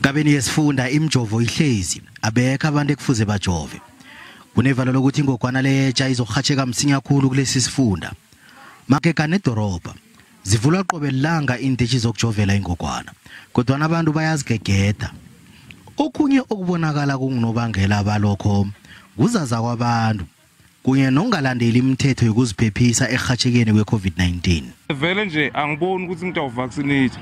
Enkabeni yesifunda imjovo ihlezi, abekho abantu ekufuze bajove. Kunevalo lokuthi ingogwana letsha izokurhatjheka msinya khulu kulesi sifunda. Magega nedorobha zivulwa qobe langa iintetjhi zokujovela ingogwana, kodwana abantu bayazigegeda. Okhunye okubonakala kungunobangela balokho kuzaza kwabantu kunye nokungalandeli imithetho yokuziphephisa ekurhatjhekeni kwe-COVID-19. Vele nje angiboni ukuthi ngitawuvaccinate,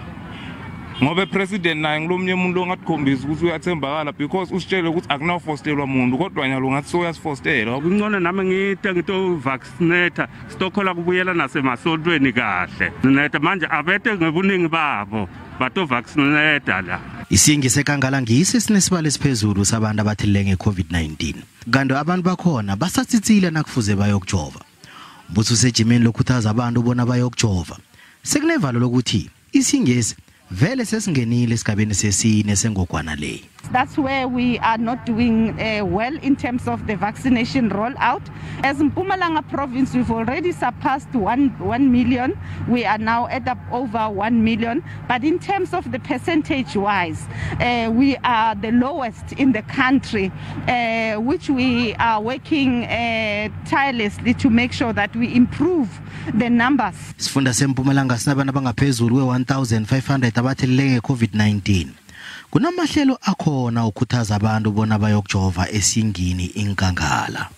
ngoba president naye ngilomnye umuntu ongatikhombisa ukuthi uyathembakala, because usitshele ukuthi akunawufostelwa muntu, kodwa nyalo ngathi soyasifostela. Kungcono nami ngite ngitovaccinate, sitokhola kubuyela nasemasontweni kahle. Neta manje abete ngebuningi babo batovaccinate la. Isingi sekangala ngisi sinesibalo esiphezulu sabantu abathelele nge-COVID-19, kanti abantu bakhona basatsitsile nakufuze bayokujova. Umbuso usejimeni lokhuthaza abantu bona bayokujova. Sekunevalo lokuthi isingesi vele sesingenile esigabeni sesine sengogwana le. That's where we are not doing well in terms of the vaccination rollout. As Mpumalanga province, we've already surpassed 1 million. We are now at up over 1 million. But in terms of the percentage-wise, we are the lowest in the country, which we are working tirelessly to make sure that we improve the numbers. Sifunda seMpumalanga sinabantu abangaphezulu kwe-1500 abatheleleke nge-COVID-19. Kunamahlelo akhona ukukhuthaza abantu bona bayokujova esingini inkangala.